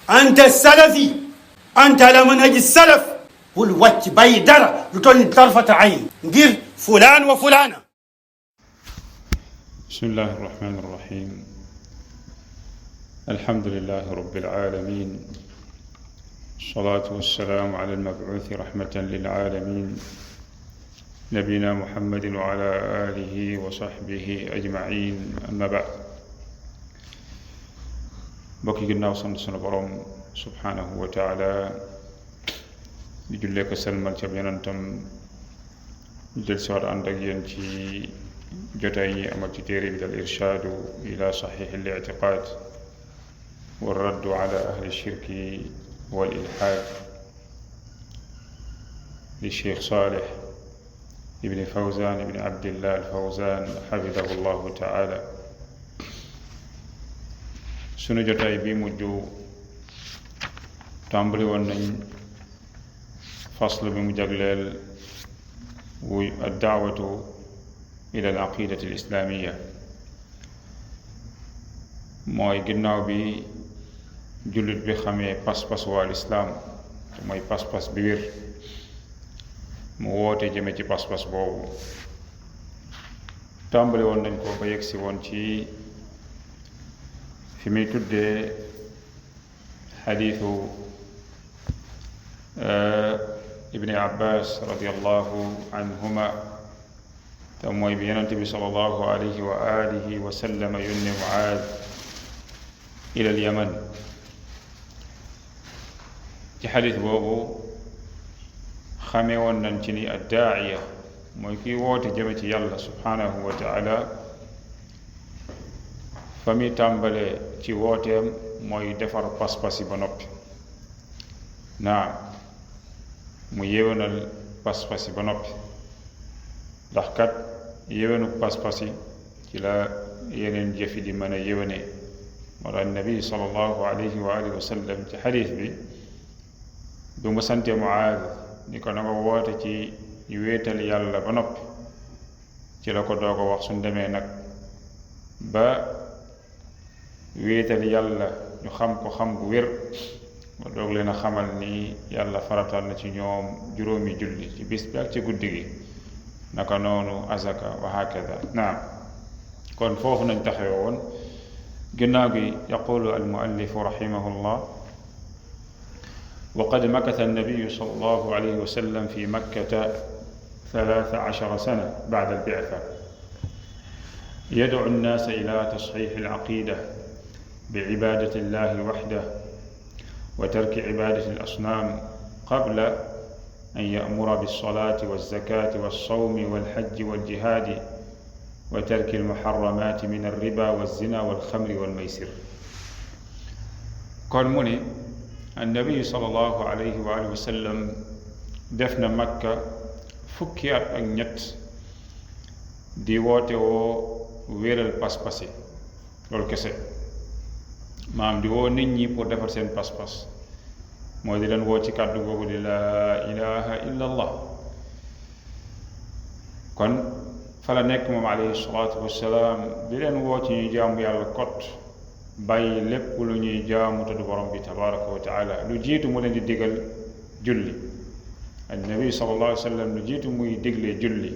أنت السلفي، أنت على منهج السلف، bul wàcc bàyyi dara lu toll ni tarfata ayn ngir fulaan wa fulaana. bismillahi irrahmani irrahim alhamdulilahi rabbil alamin salaatu wassalaamu ala almabuuthi rahmatan lil alamin nabina muhammadin wa ala alihi wa sahbihi ajmain amma baad. mbokk yi ginnaaw sant sunu borom subhanahu wa taala di jullee ko salmal ca yonentam jël si waat ànd ak yéen ci jotaay yi amal ci téere bi al irshaadu ila saxiix al ictiqaad wa raddu ala ahli shirki wal ilhaad li cheikh Saalih ibni Fawzaan ibni Abdillah al Fawzaan xafidahu llahu taala. sunu jotaay bi mujj tàmbali woon nañ fasl bi mu jagleel wuy addaawatu ila al aqidati al islaamiya, mooy ginnaaw bi jullit bi xamee pas-pas waa lislaam te mooy pas-pas bi wér mu woote jëme ci pas-pas boobu. tàmbali woon nañ ko ba yegsi woon ci fi muy tuddee xadiisu ibni abbas radiallahu anhuma te mooy bi yonent bi sallallahu alayhi wa alihi wa sallam yónne Muaaz ila al yaman. ci xadiis boobu xamee woon nañ ci ni addaaiya mooy kiy woote jëme ci yàlla subhanahu wa taala fa muy tàmbalee ci wooteem mooy defar pas-pas yi ba noppi. naam, mu yéwénal pas-pas yi ba noppi, ndax kat yéwénu pas-pas yi ci la yeneen jëf yi di mën a yéwénee. moo tax nabi sallallahu alayhi wa alihi wa sallam ci xadiis bi du mu sante Muaaz ni ko na nga woote ci ñu wéetal yàlla ba noppi, ci la ko doog a wax suñ demee nag ba wéetal yàlla ñu xam ko xam gu wér, ba doog leen a xamal ni yàlla faratal na ci ñoom juróomi julli ci bis bi ak ci guddi gi, naka noonu azaka wa hakada. naam, kon foofu nañ taxawe woon. ginnaaw gi yaqulu almuallifu rahimahullah wa qad makatha annabiyu sallallahu alayhi wa sallam fi makkata 13 sana ba'da al-bi'tha yad'u an-naasa ila tasxiix al-aqida bi'ibadati llahi wahdahu wa tarki ibadati al-asnaam qabla an ya'mura bis-salaati waz-zakaati was-sawmi wal-hajji wal-jihaadi wa tarki al-muharramaati min ar-riba waz-zina wal-xamri wal-maysir. kon mu ne annabi sallallahu alayhi wa alihi wa sallam def na Makka fukki at ak ñett di woote woo wéeral pas-pas yi, loolu kese. maam di woo nit ñi pour defar seen pas-pas, mooy di leen woo ci kàddu googu di laa ilaha illa allah. kon fa la nekk moom alayhi salaatu wassalaam di leen woo ci ñuy jaamu yàlla kot, bàyyi lépp lu ñuy jaamu te du borom bi tabaraka wa taala. lu jiitu mu leen di digal julli, annabi sallallahu alayhi wa sallam lu jiitu muy digle julli,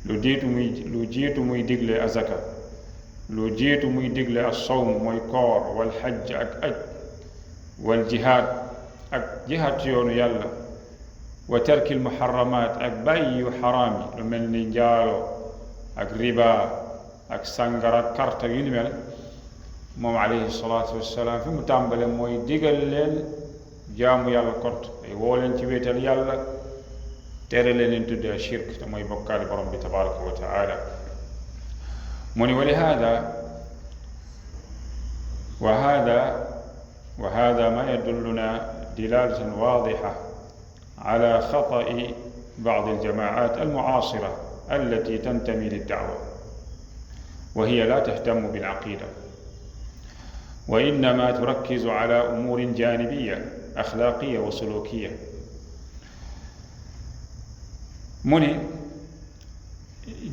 lu jiitu muy digle azaka, lu jiitu muy digle as-sawm mooy koor, wal xajj ak aj, wal jihaad ak jihaad ci yoonu yàlla, wa tarkil muharramaat ak bàyyi yu xaraam yi lu mel ni njaalo ak riba ak sàngara carte yu ni mel. moom alayhi salaatu wassalaam fi mu tàmbale mooy digal leen jaamu yàlla kot, ay woo leen ci wéetal yàlla, tere leen tuddee shirk te mooy bokkaale borom bi tabaraka wa taala. mu ni wa hada ma yadulluna dilalatan waadixa ala xata'i ba'd al-jamaa'at al-mu'aasira allati tantami lid-da'wa wa hiya la tahtamu bil-aqida wa innama turakkizu ala umuurin jaanibiyya axlaaqiyya wa suluukiyya. mu ni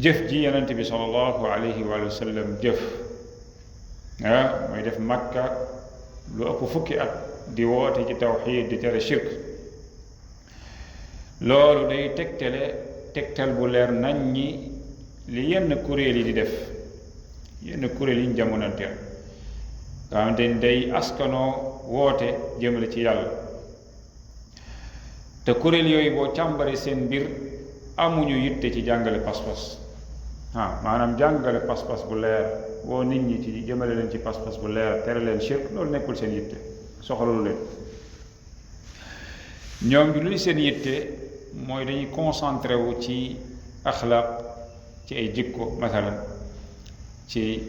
jëf ji Yonent bi sallallahu alayhi wa sallam jëf mooy def Makka lu ëpp fukki at di woote ci tawxiid di tere shirk loolu day tegtal bu leer nañ ñi li yenn kuréel yi di def yenn kuréel yi ñu jamonanteel nga xamante ni day askanoo woote jëmale ci yàlla te kuréel yooyu boo càmbare seen mbir amuñu yitte ci jàngale pas-pas maanaam jàngale pas-pas bu leer woo nit ñi ci jëmale leen ci pas-pas bu leer tere leen shirk loolu nekkul seen yitte soxlalu leen ñoom bi luy seen yitte mooy dañuy concentré wu ci axlaaq ci ay jikko mathalan ci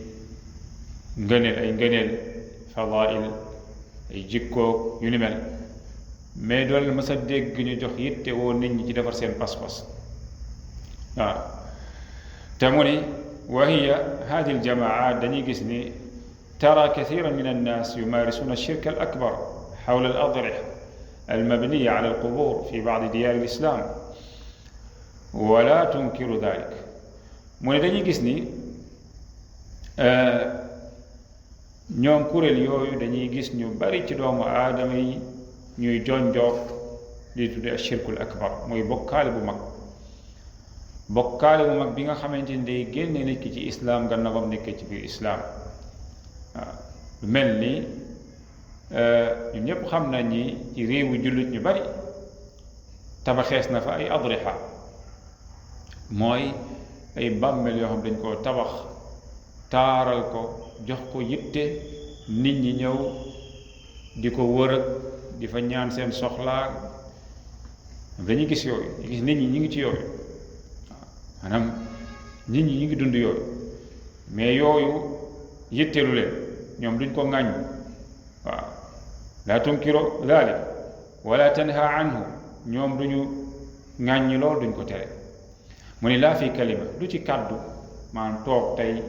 ngëneel fadail ay jikko yu ni mel mais doole mës a dégg ñu jox yitte woo nit ñi ci defar seen pas-pas waaw te mu ni wa hiya hadi aljamaat dañuy gis ni tara kathira min annas yumarisuna alshirk alakbar xawla aladriha almabniya ala alqubur fi badi diyar alislam wala tunkiru dalik mu ne dañuy gis ni ñoom kuréel yooyu dañuy gis ñu bari ci doomu aadama yi ñuy jonjoog li tudde ashirkul akbar muy bokkaale bu mag bi nga xamante ni day génne nit ki ci islaam gannaaw bam nekkee ci biir islaam waaw lu mel ni ñun ñépp xam nañ ni ci réewu jullit ñu bari tabaxees na fa ay adriha mooy ay bàmmeel yoo xam dañ koo tabax taaral ko jox ko yitte nit ñi ñëw di ko wër ak di fa ñaan seen soxlaa dañuy gis yooyu ñu gis nit ñi ñu ngi ci yooyu maanaam nit ñi ñu ngi dund yooyu mais yooyu yitteelu leen ñoom duñ ko ŋàññ waaw laa tunkiro dalik wala tanha anhu ñoom duñu ŋàññi lool duñ ko tere mu ni laa fi kalima du ci kàddu maanaam toog tey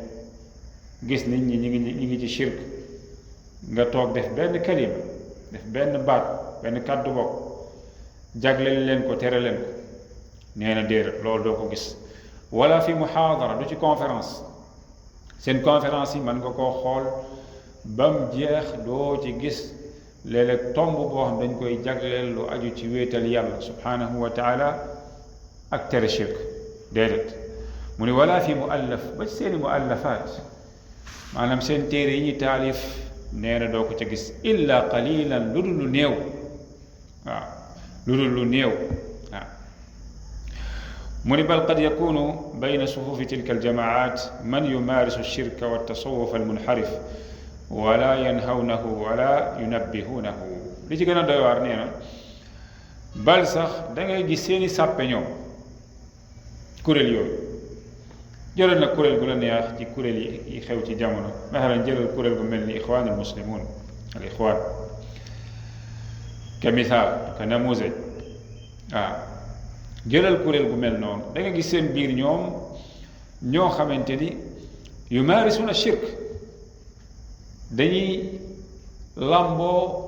gis nit ñi ñi ngi ci shirk nga toog def benn kalima def benn baat benn kàddu bokk jagleel leen ko tere leen ko nee na déedéet loolu doo ko gis wala fi muhaadara du ci conférence seen conférence yi mën nga koo xool ba mu jeex doo ci gis léeg-léeg tomb boo xam dañ koy jagleel lu aju ci wéetal yàlla subhanahu wa taala ak tere shirk déedéet mu ni wala fi muallaf ba ci seeni muallafaat maanaam seen téere yi ñuy taalif nee na doo ko ca gis illa qalilan lu dul lu néew waaw lu dul lu néew waaw mu ni bal qad yakunu bayna sufufi tilka aljamaat man yumaarisu alshirka waltasawuf almunxarif wala yanhawnahu wala yunabbihunahu li ci gën a doy waar nee na bal sax da ngay gis seeni sàppe ñoom kuréel yooyu jëlal nag kuréel gu la neex ci kuréel yi xew ci jamono masalan jëlal kuréel gu mel ni ixwaan al muslimun al ixwaan ka misaal ka namuzaj waaw jëlal kuréel gu mel noonu da nga gis seen biir ñoo xamante ni yumaarisuna shirk dañuy làmboo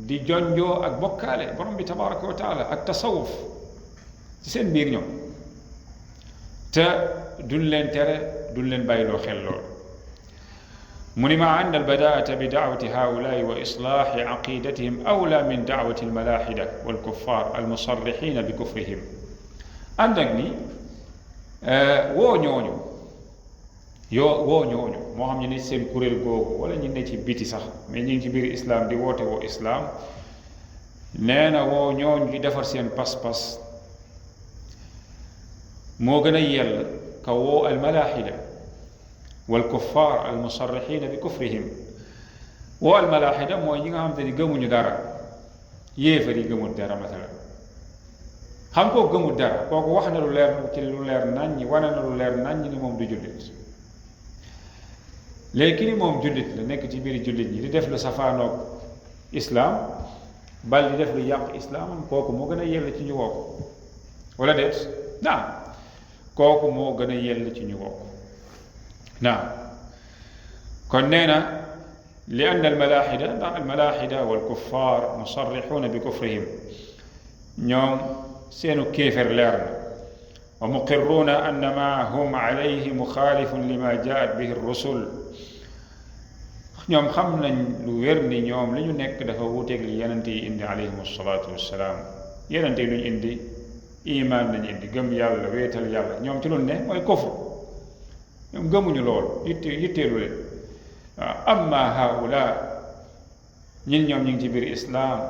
di jonjoo ak bokkaale borom bi tabaraka wa taala ak tasawuf ci seen biir ñoom te duñ leen tere duñ leen bàyyiloo xel lool mu ni maa ann albadaata bi daawati haulaai wa islaaxi aqidatihim awla min daawati almalaxida walkuffar almusarrixina bi kufrihim ànd ak ni woo ñooñu moo xam ñu ne seen kuréel googu wala ñu ne ci biti sax mais ñu ngi ci biir islaam di woote woo islaam nee na woo ñooñu di defar seen pas-pas moo gën a yell ka woo almalaxida walkuffar almusarrixina bi kufrihim woo almalaxida mooy ñi nga xam te ni gëmuñu dara yéefar yi gëmul dara masalan xam koo gëmul dara kooku wax na lu leer ci lu leer naññi wane na lu leer naññi ni moom du jullit léegi ki ni moom jullit la nekk ci biir jullit ñi di def lu safaanoog islaam bal di def lu yàq islaamam kooku moo gën a yell ci ñu woo ko wala déet naam kooku moo gën a yell ci ñu woo ko naam kon nee na li ann almalaxida ndax almalaxida walkuffar musarrixuuna bi kufrihim ñoom seenu kéefér leer na wa muqirruuna anna ma hum alayhi muxaalifun lima jaat bihi rusul ñoom xam nañ lu wér ni ñoom li ñu nekk dafa wuuteeg li yenente yi indi alayhim salaatu wassalaam. yenente yi lu ñu indi iman lañu indi gëm yàlla wéetal yàlla, ñoom ci lu ne mooy kufr, ñoom gëmuñu lool yitteelu leen. waaw amma haula ñun ñoom ñu ngi ci biir islaam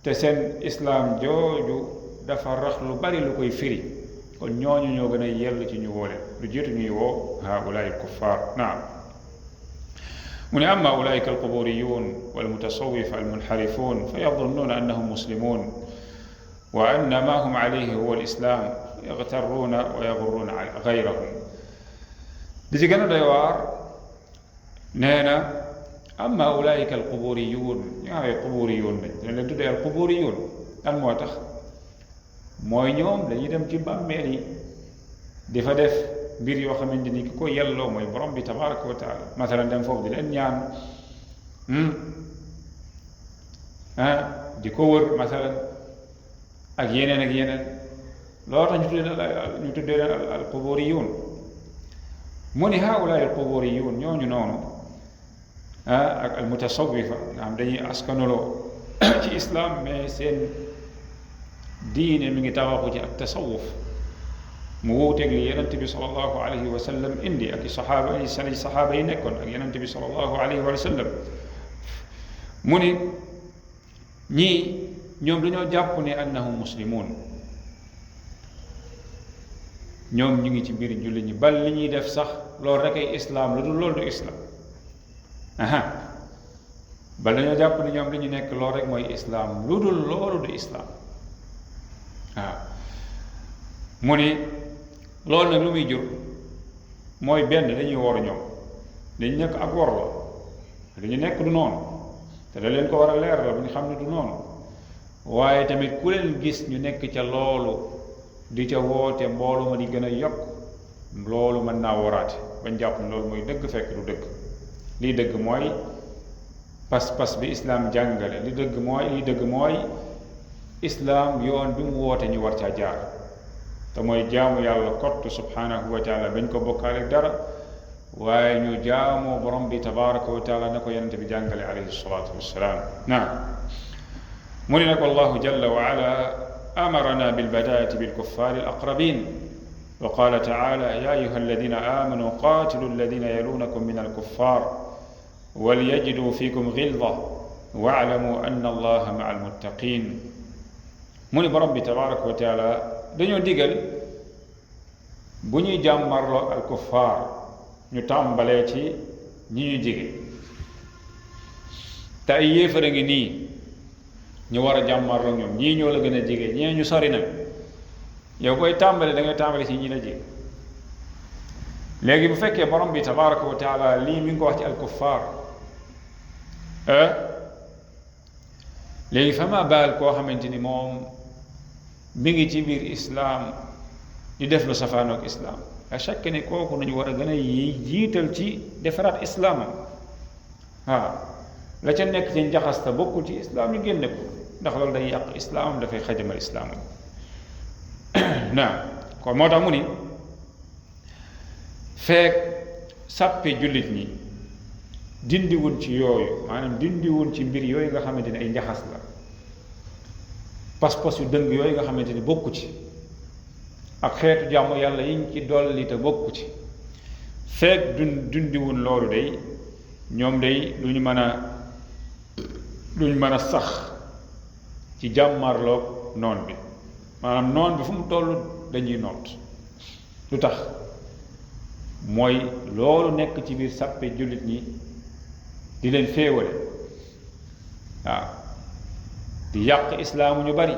te seen islaam jooju dafa rax lu bari lu koy firi, kon ñooñu ñoo gën a yell ci ñu woole lu jiitu ñuy woo haulaai kuffar. naam mu ne amma ulaika alquburiyun walmutasawifa almunxarifun fa yadunnuuna annahum muslimun wa anna ma hum alayhi huwa alislam yagtarruuna wa yagurruuna gayrahum. di ci gën a doy waar nee na amma ulaika alquburiyun ñi nga xam ne quburiyun lañ dañ leen tuddee alquburiyun lan moo tax mooy ñoom dañuy dem ci bàmmeel yi di fa def mbir yoo xamante ni ki ko yelloo mooy borom bi tabaraka wa taala, masalan dem foofu di leen ñaan di ko wër masalan ak yeneen loolu tax ñu tuddee leen al quburiyun. mu ni haulaay al quburiyun ñooñu noonu ak al mutasawifa nga xam dañuy askanuloo ci islam mais seen diine mi ngi tawaxu ci ak tasawuf mu wuuteeg li yonent bi sallallahu alayhi wa sallam indi ak saxaaba yi nekkoon ak yonent bi sallallahu alayhi wa sallam. mu ni ñii ñoom dañoo jàpp ne annahum muslimun, ñoom ñu ngi ci biir julli ñi bal li ñuy def sax loolu rek ay islaam lu dul loolu du islaam. bal dañoo jàpp ne ñoom li ñu nekk loolu rek mooy islaam lu dul loolu du islaam. waaw mu ni loolu nag lu muy jur mooy benn dañuy wor ñoom, dañu nekk ak wor la, li ñu nekk du noonu te da leen ko war a leer la bu ñu xam ne du noonu, waaye tamit ku leen gis ñu nekk ca loolu di ca woote mboolu ma di gën a yokk, loolu mën naa waraate bañ jàpp ne loolu mooy dëgg fekk du dëgg. lii dëgg mooy pas-pas bi islaam jàngale, lii dëgg mooy islaam yoon bi mu woote ñu war caa jaar te mooy jaamu yàlla kott subhanahu wa taala bañ ko bokkaale dara, waaye ñu jaamoo borom bi tabaraka wa taala na ko yonente bi jàngale alayhi salatu wassalaam. naam mu ne nag wallahu jalla wa ala amarana bilbadaati bilkuffaari alaqrabin wa qala taala ya ayuha alladina amanu qatilu alladina yalunakum min alkuffar walyajidu fikum gilda waalamu anna allaha maa almuttaqin. mu ni borom bi tabaraka wa taala dañoo digal bu ñuy jàmmarloo al kuffaar ñu tàmbalee ci ñi ñu jege, te ay yéefar a ngi nii ñu war a jàmmarloo ñoom, ñii ñoo la gën a jege, ñee ñu sori nag, yow koy tàmbale da ngay tàmbale ci ñi la jege. léegi bu fekkee borom bi tabaraka wa taala lii mi ngi ko wax ci al kuffaar léegi fa ma baal koo xamante ni moom mi ngi ci biir islaam di def lu safaanoog islaam, à chaque ne kooku nañu war a gën a jiital ci defaraat islaamam. waaw la ca nekk ci njaxasta bokkul ci islaam ñu génne ko, ndax loolu day yàq islaamam, dafay xajamal islaamam. naa kon moo tax mu ni feek sàppe jullit ñi dindiwun ci yooyu, maanaam dindiwun ci mbir yooyu nga xamante ne ay njaxas la, pas-pas yu dëng yooyu nga xamante ni bokku ci, ak xeetu jàmm yàlla yiñ ci dolli te bokku ci, feek dundiwun loolu day ñoom day duñu mën a sax ci jàmmarloog noon bi, maanaam noon bi fu mu toll dañuy noot. lu tax mooy loolu nekk ci biir sàppe jullit ñi di leen féewale, waaw di yàq islaamu ñu bari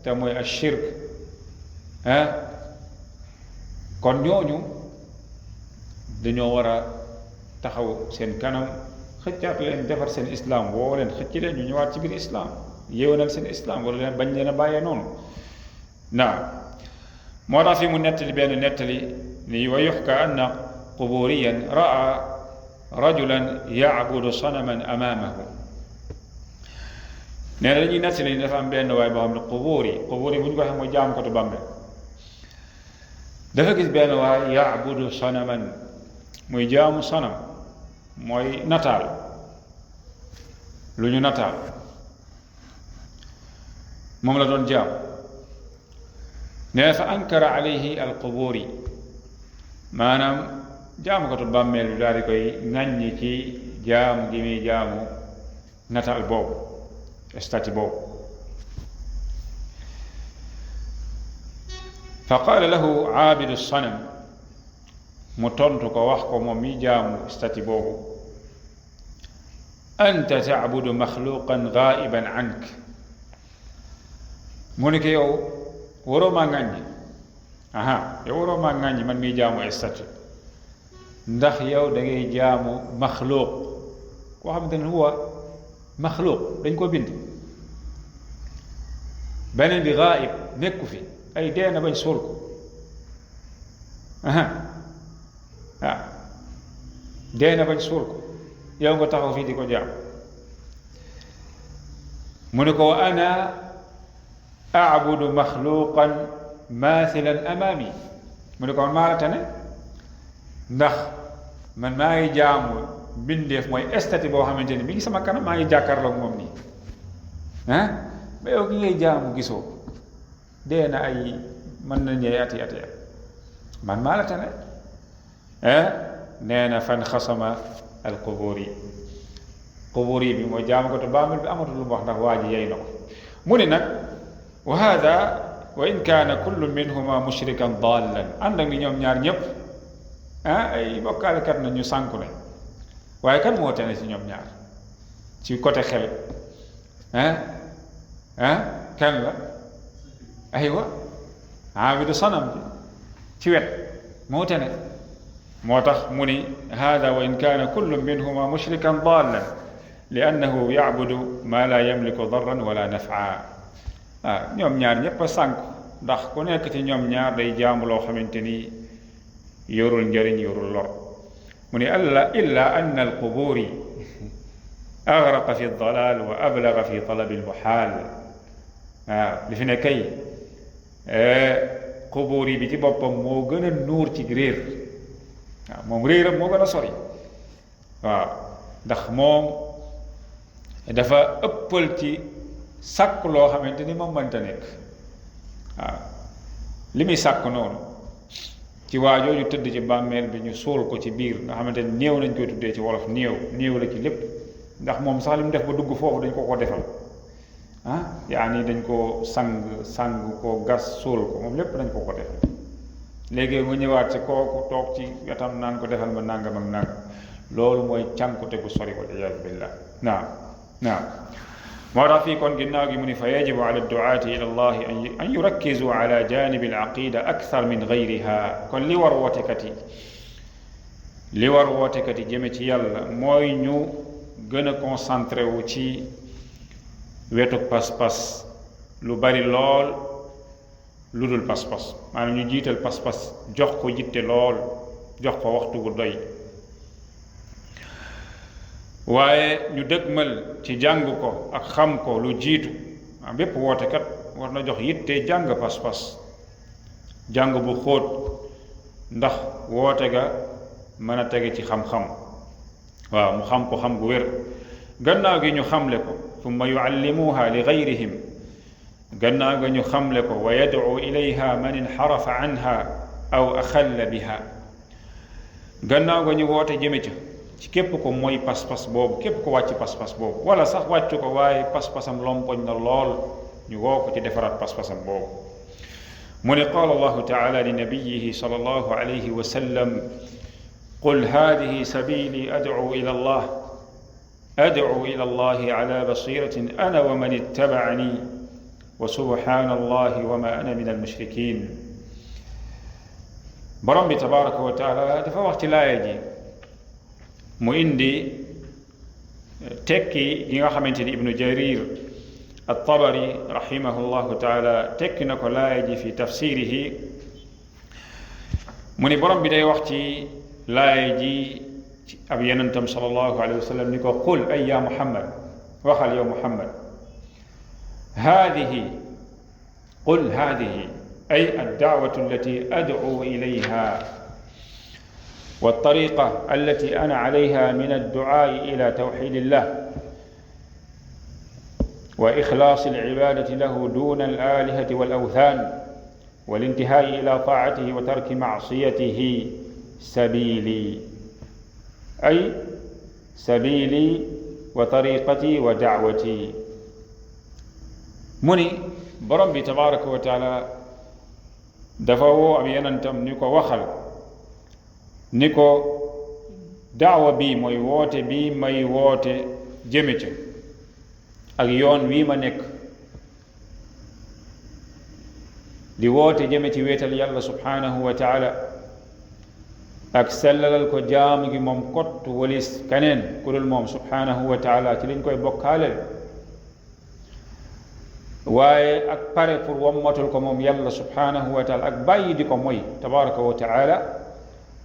te mooy ashirk. kon ñooñu dañoo war a taxaw seen kanam xëccaat leen, defar seen islaam, woo leen xëcc leen ñu ñëwaat ci biir islaam, yéwénal seen islaam, wala leen bañ leen a bàyyee noonu. moo tax fi mu nettali benn nettali ni wa yuxka anna quburiyan raa rajulan yacbudu sanaman amaamahu. nee na dañuy nettali ni dafa am benn waay boo xam ne qubur yi bu ñu ko waxee mooy jaam ko tu bàmbe, dafa gis benn waay yacbudu sanaman muy jaamu sanam mooy nataal lu ñu nataal moom la doon jaam nee fa ankara alayhi alqubuur yi maanaam jaamukatu bàmmeel bi daal di koy ŋàññi ci jaamu gi muy jaamu nataal boobu statue boobu fa qaala lahu aabidu sanam mu tontu ko wax ko moom mi jaamu statue boobu anta tacbudu maxluqan gaa'iban ank mu ne ko yow waroo maa ŋàññi yow waroo maa ŋàññi man miy jaamu statue ndax yow da ngay jaamu maxluuq koo xamante ne huwa maxluuq dañ ko bind beneen bi gaayib nekku fi ay dee na bañ suul ko dee na bañ suul ko yow nga taxaw fii di ko jaam mu ne ko wa ana abudu maxluqan maathilan amaami mu ne ko man maa la tane ndax man maa ngi jaamu mbindeef mooy statue boo xamante ni mi ngi sama kanam maa ngi jàkkaarloog moom nii ba yow ki ngay jaamu gisoo dee na ay mën na ñëw ati man maa la tane nee na fan xasama al quburi bi mooy jaamu ko te baamel bi amatul lu mu wax ndax waa ji yey na ko mu ne nag wa hada wa in kaana kullu minhuma mushrikan dallan ànd ak ni ñoom ñaar ñëpp ay bokkaalekat na ñu sànku nañ waaye kan moo tane ci ñoom ñaar ci côté xel kan la aywa aabidu sanam bi ci wet moo tane moo tax mu ni hada wa in kaana kullu minhuma mushrikan dallan li annahu yacbudu ma la yamliku darran wala nafaa ñoom ñaar ñépp a sànk ndax ku nekk ci ñoom ñaar day jaamu loo xamante ni yorul njëriñ yorul lor mu ni illa anna alquburi aghraqa fi dalal wa ablaga fi talabi almuhaal li fi ne kay quburi bi ci boppam moo gën a nuur ci réer moom réeram moo gën a sori ndax moom dafa ëppal ci sàkk loo xamante ni moom mënta nekk li muy sàkk noonu ci waajooju tëdd ci bàmmeel bi ñu suul ko ci biir nga xamante ni néew nañ koy tuddee ci wolof néew la ci lépp ndax moom sax li mu def ba dugg foofu dañ ko defal yaani dañ ko sang ko gas suul ko moom lépp dañ ko defal léegi mu ñëwaat ci kooku toog ci wetam naan ko defal ma nangam ak nangam loolu mooy cànkute gu sori wal iyaadu billah naam moo tax fii kon ginnaaw gi mu ni fa yajibu ala duaati ila allahi an yurakkizu ala janibi alaqida akthar min gayriha kon li war wootekat yi jëme ci yàlla mooy ñu gën a concentré wu ci wetu pas-pas lu bari lool lu dul pas-pas maanaam ñu jiital pas-pas jox ko jitte lool jox ko waxtu bu doy waaye ñu dëgmal ci jàng ko ak xam ko lu jiitu bépp wootekat war na jox yitte jàng pas-pas jàng bu xóot ndax woote ga mën a tege ci xam-xam mu xam ko xam gu wér gannaaw gi ñu xamle ko summa yuallimuha li gayrihim gannaaw ga ñu xamle ko wa yad'u ilayha man inxarafa anha aw axalla biha gannaaw ga ñu woote jëme ca ci képp ko mooy pas-pas boobu képp ko wàcc pas-pas boobu wala sax wàccu ko waaye pas-pasam lompoñ na lool ñu woo ko ci defaraat pas-pasam boobu mu ne qaala allahu taala li nabiyihi sallallahu alayhi wa sallam qul hadihi sabili ad'u ila allahi ala basiratin ana wa man ittaba'ani wa subhana allahi wa ma ana min almushrikin borom bi tabaraka wa taala dafa wax ci laaya ji mu indi tekki gi nga xamante ni ibnu jarir at-tabari rahimahullahu taala tekki na ko laaya ji fi tafsirihi mu ni borom bi day wax ci laaya ji ci ab yonentam sallallahu alayhi wa sallam ni ko qul ay ya muhammad waxal yow muhammad qul hadihi ay ad-da'watu allati ad'u ilayha والطريقة التي أنا عليها من الدعاء إلى توحيد الله وإخلاص العبادة له دون الآلهة والأوثان والانتهاء إلى طاعته وترك معصيته سبيلي، أي سبيلي وطريقتي ودعوتي. مني بربي تبارك وتعالى دفعوا أبي أنتم نيكو وخل نيكو دعوة بي موي ووتي بي ماي ووتي جيميتي ak yoon wii ma nekk di woote jëme ci wéetal yàlla subhanahu wa taala ak sellalal ko jaamu gi moom kott walis kaneen ku dul moom subhanahu wa taala ci liñ koy bokkaaleel, waaye ak pare pour wammatul ko moom yàlla subhanahu wa taala ak bàyyi di ko moy tabaraka wa taala.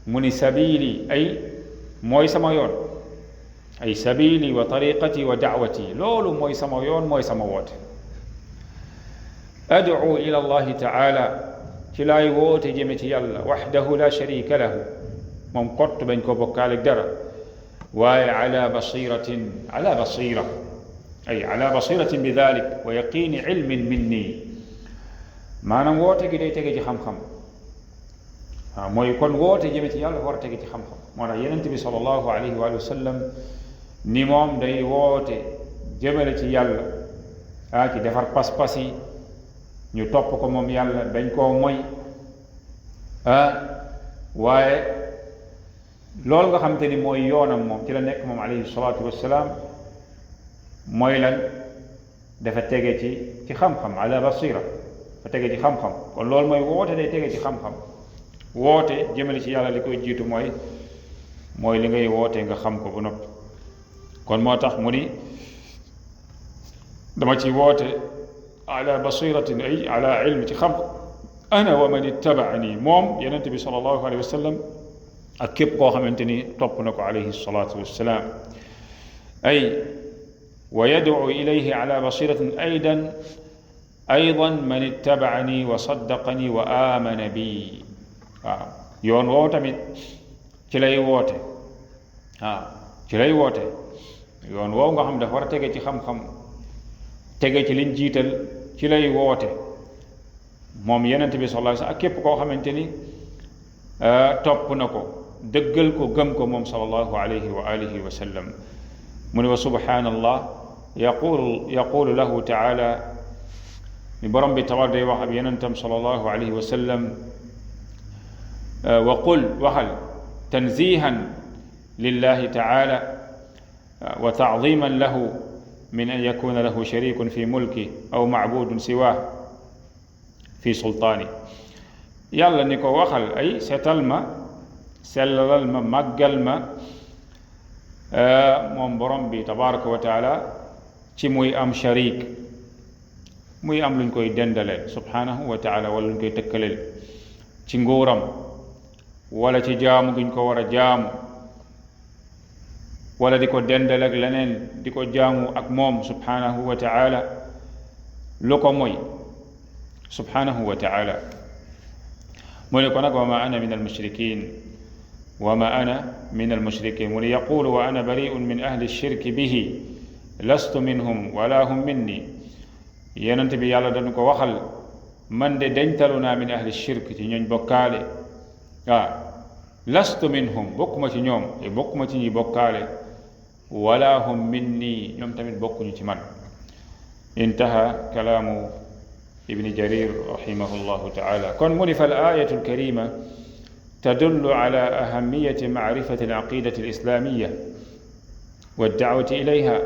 mu ni sabili ay mooy sama yoon, ay sabili wa tariqati wa da'wati, loolu mooy sama yoon mooy sama woote. ad'u ila allahi taala ci laay woote jëme ci yàlla waxdahu la sharika lahu moom kott bañ ko bokkaale dara, waaye ala basiratin ay ala basiratin bi dalik wa yaqini ilmin minni, maanaam woote gi day tege ci xam-xam. waaw mooy kon woote jëme ci yàlla war a tege ci xam-xam. moo tax Yonent bi sallallahu alayhi wa sallam ni moom day woote jëmale ci yàlla ci defar pas-pas yi ñu topp ko moom yàlla bañ koo moy waaye loolu nga xam te ni mooy yoonam moom ci la nekk moom alayhi salaatu wassalaam mooy lan dafa tege ci xam-xam ala basira, dafa tege ci xam-xam. kon loolu mooy woote day tege ci xam-xam. woote jëmale ci yàlla li koy jiitu mooy li ngay woote nga xam ko ba noppi. kon moo tax mu ni dama ci woote ala basiratin ay ala ilmi ci xam ana wa man ittabaani, moom Yonent bi sallallahu alayhi wa sallam ak képp koo xamante ni topp na ko alayhi salaatu wassalaam. ay wa yad'u ilayhi ala basiratin aydan man ittabaani wa saddaqani wa amana bi. waaw yoon woow tamit ci lay woote, ci lay woote yoon woow nga xam dafa war a tege ci xam-xam, tege ci liñ jiital, ci lay woote moom Yonent bi sallallahu alayhi wa sallam ak képp koo xamante ni topp na ko dëggal ko gëm ko moom sallallahu alayhi wa alihi wa sallam. mu ne wa subhanallah yaqulu lahu taala, ni borom bi tabar day wax ab Yonentam sallallahu alayhi wa sallam wa qul waxal tanzihan lillahi taala wa taadiman lahu min an yakuna lahu sharikun fi mulki aw macbudun siwaa fi sultaani. yàlla ni ko waxal ay setal ma sellalal ma màggal ma moom borom bi tabaraka wa taala ci muy am sharik, muy am luñ koy dendaleel subhanahu wa taala wala luñ koy tëkkaleel ci nguuram wala ci jaamu giñ ko war a jaamu wala di ko dendal ak leneen di ko jaamu ak moom subhanahu wa taala lu ko moy subhanahu wa taala. mu ne ko nag wa ma ana min almushrikin wa ma ana min almushrikin. mu ne yaqulu wa ana bari'un min ahli shirki bihi lastu minhum wala hum minni. Yonent bi yàlla dañu ko waxal man de dañtalu naa min ahli shirk ci ñooñ bokkaale. lastu minhum bokkuma ci ñoom bokkuma ci ñi bokkaale, wala hum minni ñoom tamit bokkuñu ci man. intaha kalaamu ibni jarir rahimahullahu taala. kon mu ni fal ayatu alkarima tadullu ala ahamiyati maarifati alaqidati alislamiya wa daawati ilayha.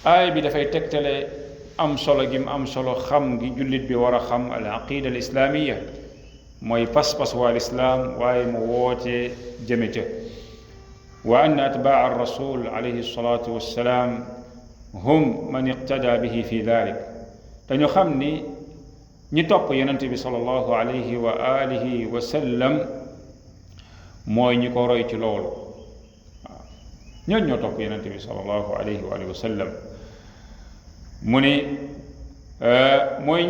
aaya bi dafay tegtale am solo gi mu am solo xam gi jullit bi war a xam al aqida alislamiya, mooy pas-pas waa lislaam waaye mu woote jëme ca. wa anna atbaa arrasul alayhi salatu wassalaam hum man iqtada bihi fi dalik. dañu xam ni ñi topp Yonent bi sallallahu alayhi wa alihi wa sallam mooy ñi ko roy ci loolu. waaw ñooñ ñoo topp Yonent bi sallallahu alayhi wa alihi wa sallam. mu ni mooy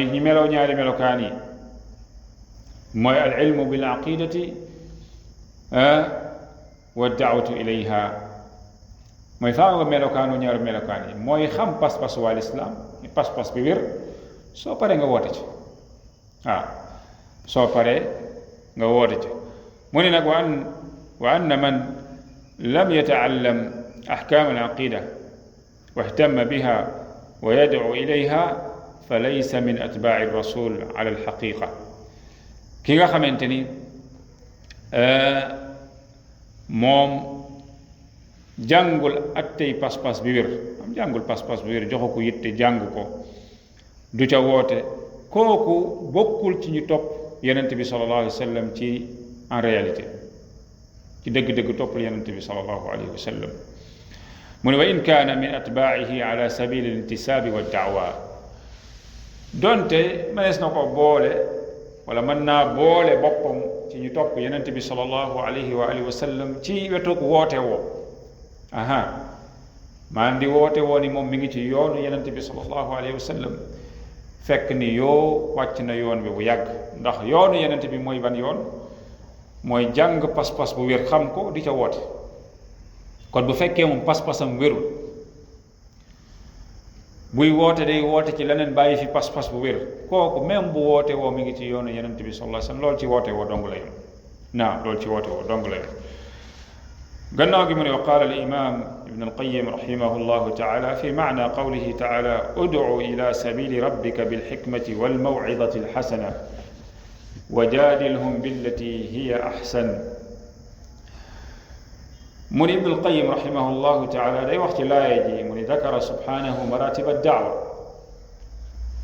ñi meloo ñaari melokaan yi, mooy al ilmu bil aqidati wa daawatu ilayha mooy faa nga melokaanu ñaari melokaan yi mooy xam pas-pas waa lislaam pas-pas bi wér soo paree nga woote ci waaw soo paree nga woote ci mu ne nag wa anna man lam yataallam ahkam al aqida wa ihtamma biha wa yad'u ilayha fa laysa min atbaa'i rasul ala al haqiqa ki nga xamante ni moom jàngul attey pas-pas bi wér am jàngul pas-pas bi wér joxo ko yitte jàng ko du ca woote kooku bokkul ci ñu topp yonent bi sallallahu alayhi wa sallam ci en réalité ci dëgg-dëgg toppal yonent bi sallallahu alayhi wa sallam mu ne wa in kaana min atbaa'ihi ala sabili al-intisaabi wa da'wa donte mënees na ko boole wala mën naa boole boppam ci ñu topp yonent bi sallallahu alayhi wa alihi wa sallam ci wetu woote woo maanaam di woote woo ni moom mi ngi ci yoonu yonent bi sallallahu alayhi wa sallam fekk ni yoo wàcc na yoon bi bu yàgg ndax yoonu yonent bi mooy ban yoon mooy jàng pas-pas bu wér xam ko di ca woote kon bu fekkee moom pas-pasam wérul buy woote day woote ci leneen bàyyi fi pas-pas bu wér kooku même bu woote woo mi ngi ci yoonu yonent bi sallallahu alayhi wa sallam loolu ci woote woo dong la yem loolu ci woote woo dong la yem gannaaw gi mu ne wa qaala al imam ibn alqayim rahimahu llahu taala fi maana qawlihi taala ud'u ila sabili rabbika bilxikmati walmawcidati alxasana wa jaadilhum billati hiya axsan mu ni ibn alqayim rahimahu llahu taala day wax ci laaya ji mu ni dakara subhanahu maratib addaawa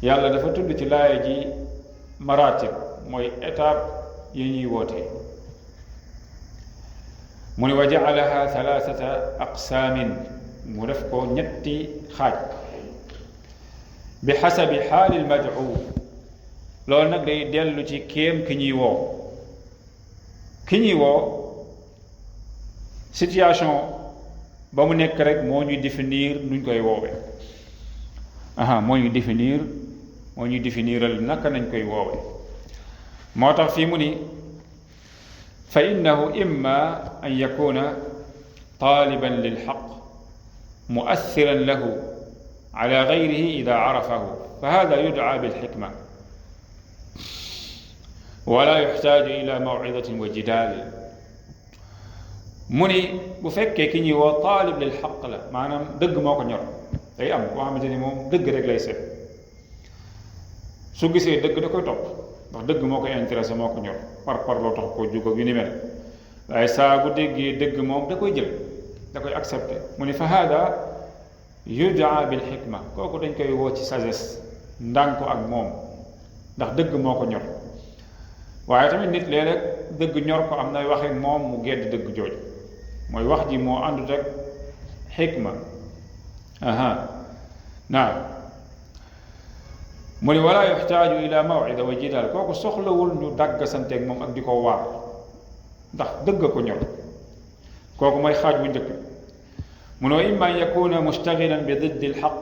yàlla dafa tudd ci laaya ji maratib mooy étape yi ñuy wootee mu ne wa jacalaha thalathata aqsaamin mu def ko ñetti xaaj bi xasabi xaali lmadcu loolu nag day dellu ci kéem ki ñuy woo situation ba mu nekk rek moo ñuy définir nuñ koy woowee moo ñuy définiral naka nañ koy woowee moo tax fii mu ni fa innahu imma an yakuna taaliban lilxaq muassiran lahu ala gayrihi ida arafahu fa hada yudca bilxikma wala yuxtaaju ila mawcidatin wa jidaal mu ni bu fekkee ki ñuy woo taalib lilxaq la maanaam dëgg moo ko ñor day am koo xamante ni moom dëgg rek lay seet su gisee dëgg da koy topp ndax dëgg moo koy intéressé moo ko ñor par loo tax koo jug ak yu ni mel waaye saa bu déggee dëgg moom da koy jël da koy accepté mu ni fa hada yudaa bil xikma kooku dañ koy woo ci sagesse ndànk ko ak moom ndax dëgg moo ko ñor waaye tamit nit léeg-léeg dëgg ñor ko am na waxe moom mu gedd dëgg jooju mooy wax ji moo àndut ak xikma naam mu ni wala yuxtaaju ila mawcida wa jidaal kooku soxlawul ñu dagg santeeg moom ak di ko waar ndax dëgg ko ñor kooku mooy xaaj bu njëkk mu ne wa imma an yakuna mushtagilan bi diddi alxaq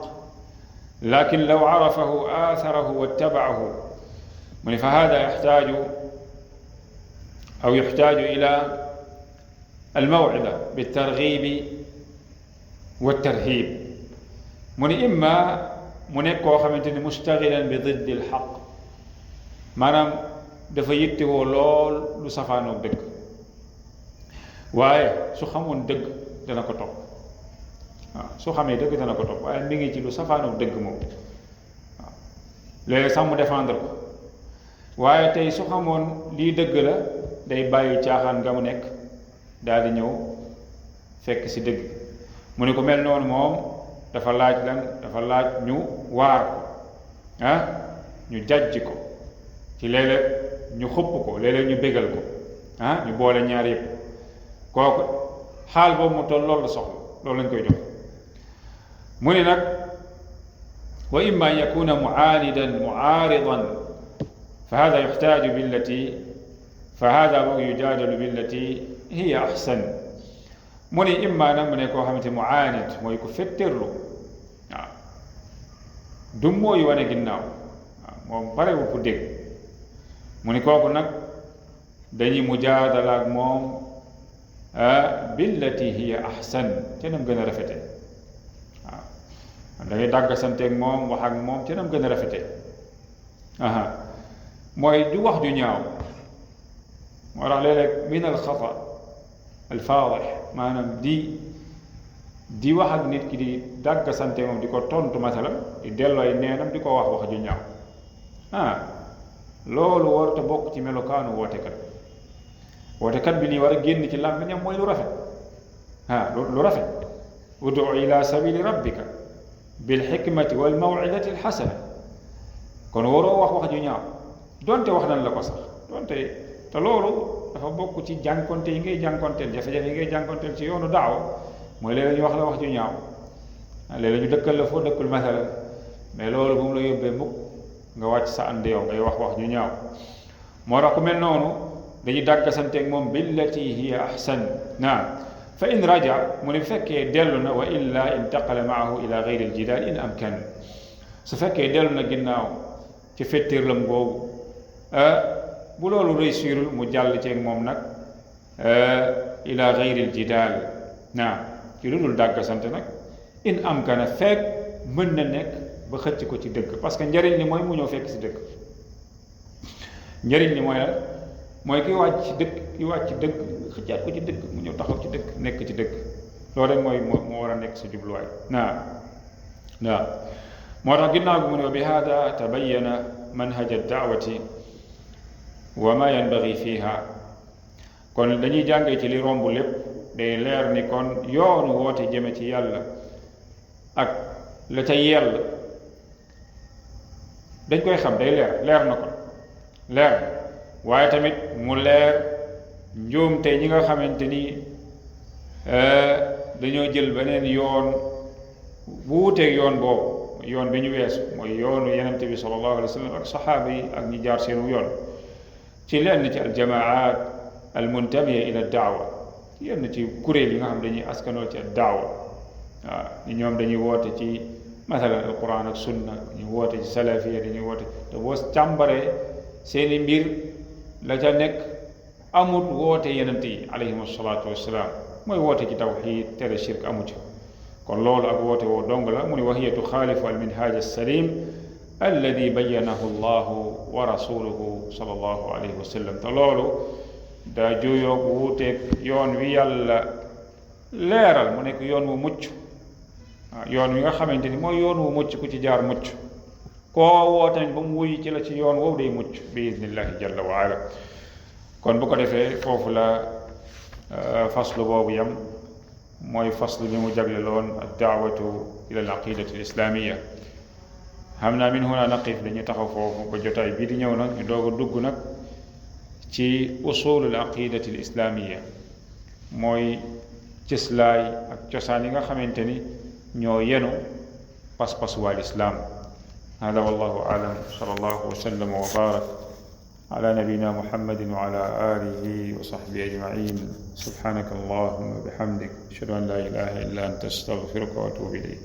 lakin law arafahu atharahu wattabaahu mu ne fa hada yuxtaaju ila almawcida biltargibi waltarhib mu ne imma mu nekk koo xamante ni mustagilan bi diddi alxaq maanaam dafa yittewoo lool lu safaanoog dëgg waaye su xamoon dëgg dana ko topp su xamee dëgg dana ko topp waaye mi ngi ci lu safaanoog dëgg moom waaw léegi sax mu défendre ko waaye tey su xamoon lii dëgg la day bàyyi caaxaan nga mu nekk daal di ñëw fekk si dëgg mu ne ko mel noonu moom dafa laaj ñu waar ko ñu jàjj ko ci léeg-léeg ñu xupp ko léeg-léeg ñu bégal ko ñu boole ñaar yëpp kooku xaal boobu mu toll loolu la soxla loolu lañ koy jox mu ne nag wa imma an yakuna muaaridan fa hada yuxtaaju yujaadalu billati hiya axsan mu ne imma nag mu ne koo xamante muaanid mooy ko fetterlu waaw du mooy wane ginnaaw waaw moom pare wu ko dégg mu ne kooku nag dañuy mujaadala ak moom billati hiya ahsan ca nam gën a rafete waaw da ngay dàggasanteeg moom wax ak moom ca nam gën a rafete mooy du wax ju ñaaw moo tax léeg-léeg min al xata al faadix maanaam di wax ak nit ki di dàggasante moom di ko tontu masalan di dellooy neenam di ko wax ju ñaaw loolu warut a bokk ci melokaanu wootekat bi lii war a génn ci làmmiñam mooy lu rafet lu rafet udu ila sabili rabbika bil xikmati wal mawidati al xasana kon waroo wax ju ñaaw donte wax nañ la ko sax donte te loolu dafa bokk ci jànkonte yi ngay jànkonteel jafe-jafe yi ngay jànkonteel ci yoonu daaw mooy léeg-léeg ñu wax la wax ju ñaaw léeg-léeg ñu dëkkal la foo dëkkul masalan mais loolu bu mu la yóbbee mukk nga wàcc sa ànd yow ngay wax ju ñaaw moo tax ku mel noonu dañuy dàggasanteeg moom billati hiya ahsan fa in raja mu ne fekkee dellu na wa illa intaqala maahu ila gayri aljidaal in amkan su fekkee dellu na ginnaaw ci fettirlam googu bu loolu réussirul mu jàll ceeg moom nag ila gayri aljidaal ci lu dul dàggasante nag in amkana fekk mën na nekk ba xëcc ko ci dëgg parce que njariñ li mooy mu ñëw fekk si dëgg njariñ li mooy lan mooy ki wàcc dëgg xëccaat ko ci dëgg mu ñëw taxaw ci dëgg nekk ci dëgg loolu rek mooy moo war a nekk sa jubluwaay moo tax ginnaaw bi mu ne wa bi hada tabayyana manhaj ad-da'wati wa ma yanbaghi fiha kon dañuy jàngee ci li romb lépp day leer ni kon yoonu woote jëme ci yàlla ak la ca yell dañ koy xam day leer na kon leer waaye tamit mu leer njuumte ñi nga xamante ni dañoo jël beneen yoon bu wuuteeg yoon boobu yoon bi ñu weesu mooy yoonu yenente bi sallallahu alayhi wa sallam ak saxaaba yi ak ñi jaar seenu yoon ci lenn ci aljamaat almuntamiya ila daawa yenn ci kuréel yi nga xam dañuy askanoo ci daawa ni ñoom dañuy woote ci masalan alquran ak sunna dañuy woote ci salafiya dañuy woote te boo càmbaree seeni mbir la ca nekk amut woote yenente yi alayhim asalaatu wassalaam mooy woote ci tawxid tere shirk amu ci kon loolu ak woote woo dong la mu ni wa hiya tuxaalifu alminhaj alsalim alladi bayyanahu allahu wa rasuluhu sallallahu alayhi wa sallam te loolu daa juyoog wuuteeg yoon wi yàlla leeral mu nekk yoon wu mucc yoon wi nga xamante ni mooy yoon wu mucc ku ci jaar mucc koo woo tamit ba mu wuy ci la ci yoon woowu day mucc bi idnillahi jalla wa ala kon bu ko defee foofu la faslu boobu yam mooy faslu bi mu jagleloon addaawatu ila al aqidati al islamia xam naa min huna naqif dañuy taxaw foofu ba jotaay bii di ñëw nag ñu doog a dugg nag ci usul al aqidati al islamia mooy cëslaay ak cosaan yi nga xamante ni ñoo yenu pas-pas wal islam hada wallahu aalam sallallahu wa sallam wa barak ala nabina muhammadin wa ala alihi wa sahbihi ajmain subhanaka allahumma wa bihamdik ashhadu an la ilaha illa anta astaghfiruka wa atubu ilayk